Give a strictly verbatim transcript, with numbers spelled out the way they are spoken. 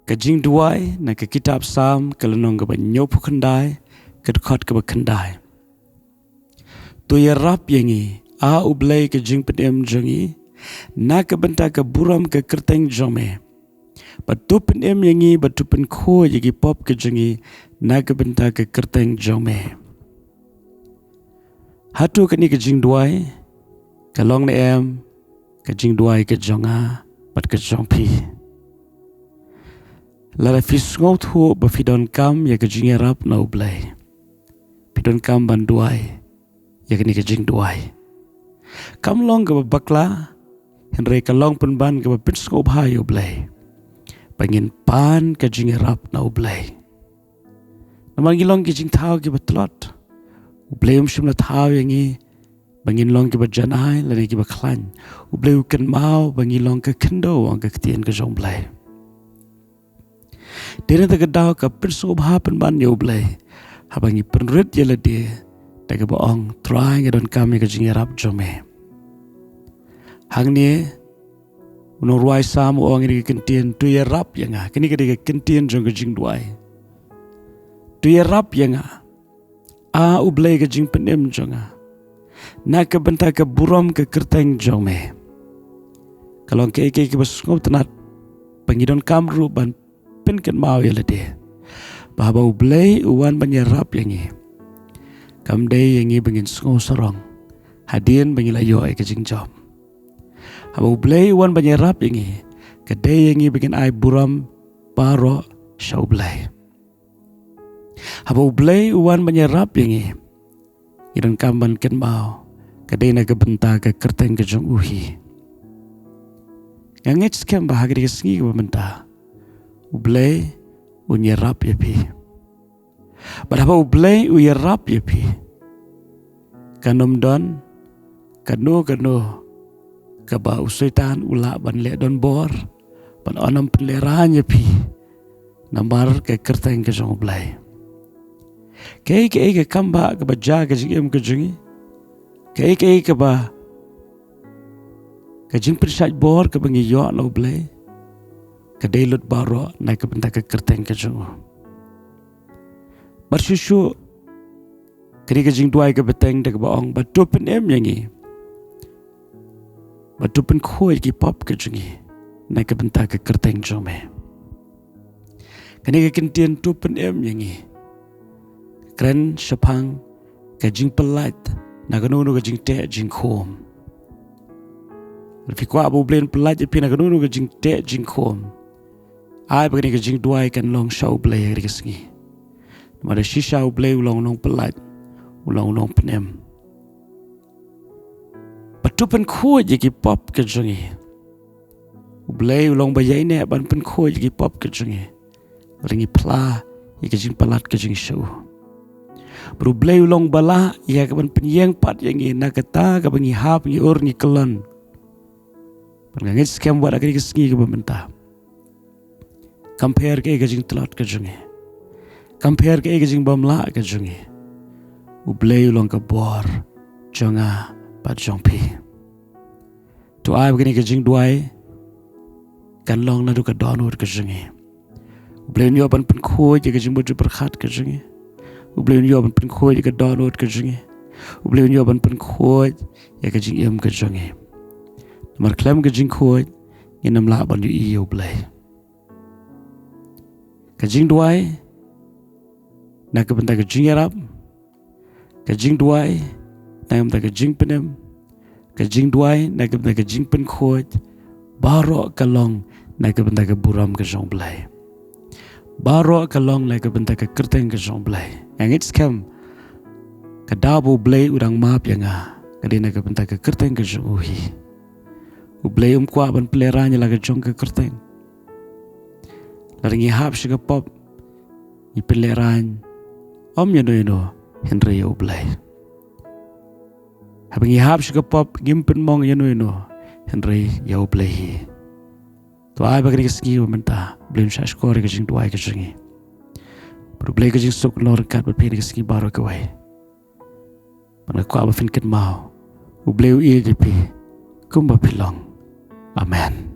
Ka jingduwai na ka kitab Salm, ka lynnong kaba hynñiewphew khyndai, ka dkhot kaba khyndai. To ïarap ïa ngi, A U Blei, ka jingpynim jong ngi, na ka bynta ka burom ka kyrteng jong me. Bad to pynim ïa ngi, bad to pynkhuid ïa ki pop ka jong ngi, na ka bynta ka kyrteng jong me. Hato kane ka jingduwai ka long ne em ka jingduwai ka jong nga bad ka jong phi? Lada phi sngewthuh ba phi donkam ïa ka jingïarap na U Blei, phi donkam ban duwai ïa kane ka jingduwai. Kam long kaba bakla, hynrei ka long pynban kaba pynsngewbha ïa U Blei ba ngin pan ka jingïarap na U Blei. Namar ngi long ki jingthaw kiba tlot. U Blei um shym la thaw ïa ngi ba ngin long kiba jan ai lane kiba khlaiñ. U Blei u kynmaw ba ngi long ka khyndew, ong ka ktien ka jong U Blei. Dei na kata ka daw ka pynsngewbha pynban ïa U Blei haba ngi pynrit ïa lade da kaba ong, Trai, nga donkam ïa ka jingïarap jong me. Hangne u nongrwai Salm u ong ïa ka ktien, to ïarap ïa nga. Kane ka dei ka ktien jong ka jingduwai. To ïarap ïa nga, A U Blei, ka jingpynim jong nga, na ka bynta ka burom ka kyrteng jong me. Ka long kaei kaei kaba sngewtynnat ba ngi donkam ruh ban pynkynmaw ïa lade ba haba U Blei u wan ban ïarap ïa ngi, kam dei ïa ngi ba ngin sngew sarong hadien ba ngi la ïoh ïa ka jingjop. Haba U Blei u wan ban ïarap ïa ngi, ka dei ïa ngi ba ngin ai burom baroh sha U Blei. Haba U Blei u wan ban ïarap ïa ngi, ngi donkam ban kynmaw ka dei na ka bynta ka kyrteng ka jong u hi. Nga ngeit skhem ba ha kane ka sngi kaba mynta U Blei un ïarap ïa phi. Bad haba U Blei u ïarap ïa phi, kan ym don kano kano kaba u Soitan u lah ban leh donbor ban ym pynlehraiñ ïa phi namar ka kyrteng ka jong U Blei. Kaei kaei ka kam ba kaba jia ka jingim ka jong ngi, kaei kaei kaba ka jingpynshait bor kaba ngi ïoh na U Blei, ka dei lut baroh na ka bynta ka kyrteng ka jong u. Bad shuh shuh kane ka jingduwai ka bteng da kaba ong, bad to pynim ïa ngi, bad to pynkhuid ki pop ka jong ngi na ka bynta ka kyrteng jong me. Kane ka ktien to pynim ïa ngi ka kren shaphang ka jingpyllait na kano kano ka jingteh jingkhum. Lada phi kwah ba U Blei un pyllait ïa phi na kano kano ka jingteh jingkhum, ai ba kane ka jingduwai kan long sha U Blei ha kane ka sngi. Namar da shisha U Blei u long u nongpyllait, u long u nongpynim. Bad to pynkhuid ïa ki pop ka jong ngi. U Blei u long ba ïaineh ban pynkhuid ïa ki pop ka jong ngi lada ngi phla ïa ka jingpalat ka jong ngi sha u. Bad U Blei u long ba lah ïa ka ban pynïeng pat ïa ngi na kata kaba ngi hap, ngi ur, ngi kyllon. Bad nga ngeit skhem wat ha kane ka sngi kaba mynta, kam pher kaei ka jingtlot ka jong ngi, kam pher kaei ka jingbymlah ka jong ngi, U Blei u long ka bor jong nga bad jong phi. To ai ba kane ka jingduwai kan long naduh ka dohnud ka jong ngi. U Blei un ïoh ban pynkhuid ïa ka jingmut jingpyrkhat ka jong ngi. U Blei un ïoh ban pynkhuid ïa ka dohnud ka jong ngi. U Blei un ïoh ban pynkhuid ïa ka jingim ka jong ngi. Namar khlem ka jingkhuid ngin ym lah ban ïohi ïa U Blei. Ka jingduwai na ka bynta ka jingïarap, ka jingduwai na ka bynta ka jingpynim, ka jingduwai na ka bynta ka jingpynkhuid, baroh ka long na ka bynta ka burom ka jong U Blei. Baroh ka long na ka bynta ka kyrteng ka jong U Blei. Nga ngeit skhem ka daw ba U Blei u dang map ïa nga ka dei na ka bynta ka kyrteng ka jong u hi. U Blei um kwah ban pynlehraiñ ïa la ka jong ka kyrteng. Lada ngi hap sha ka pop, ngi pynlehraiñ ym ïano ïano hynrei ïa U Blei. Haba ngi hap sha ka pop, ngim pynmong ïano ïano hynrei ïa U Blei hi. To ai ba kane ka sngi ba mynta U Blei un shahshkor ïa ka jingduwai ka jong ngi. Bad U Blei ka jingsuk un long ryngkat bad phi ha kane ka sngi baroh kawei. Bad nga kwah ba phin kynmaw, U Blei u ïeit ïa phi kumba phi long. Amen.